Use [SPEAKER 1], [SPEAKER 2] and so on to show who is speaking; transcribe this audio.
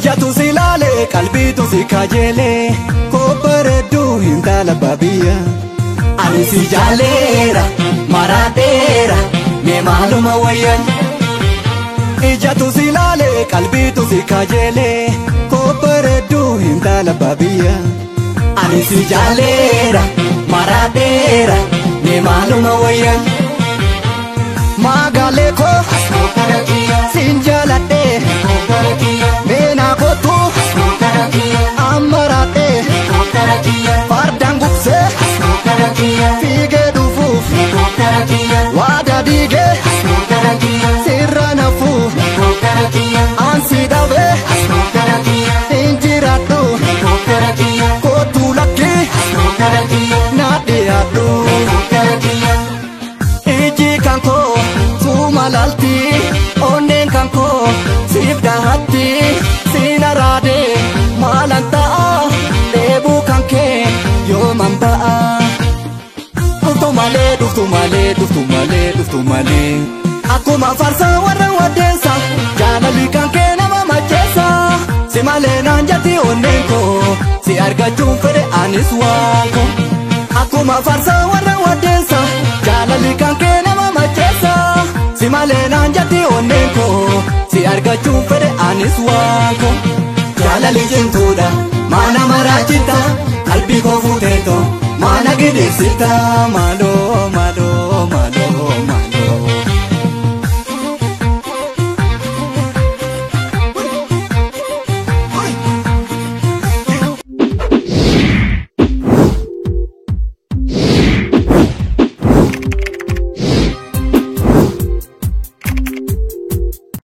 [SPEAKER 1] Ijatu si laalee qalbiitu si kajeelee kobbareedduu intala baabiyya. Ani si jaaleera maraadheera mee maaluma wayyan. Ijatu si laalee qalbiitu si kajeelee kobbareedduu intala baabiyya. Ani si jaaleera maraadheera mee maaluma wayyan. Magaalee koo siin jaaladhee meenaa kootu amaraadhee fardaan gugsee fiigee dhufuuf waadaa diigee sirra nafuuf ansi dhabee hin jiraadhu kootu lakkii na dhiyaadhu. Iji kan koo suuma laalti onneen kan koo siif dhahatti siin araadee maalan ta'a dheebuu kan kee yooman ba'a. Dhuftu malee dhuftu malee dhuftu malee dhuftu malee akkuma farsaa warra waddeessa jaalalli kan kee nama macheessa si malee naan jatti onneen koo si argachuun fedhe anis waan koo. Akkuma farsaa warra waddeessa jaalalli kan kee nama macheessa si malee naan jatti onneen koo si argachuun fedhe anis waan koo. Jaalalli cimtuudha maana maraachita qalbii koo fuuteeto maana gidirsita maaloo.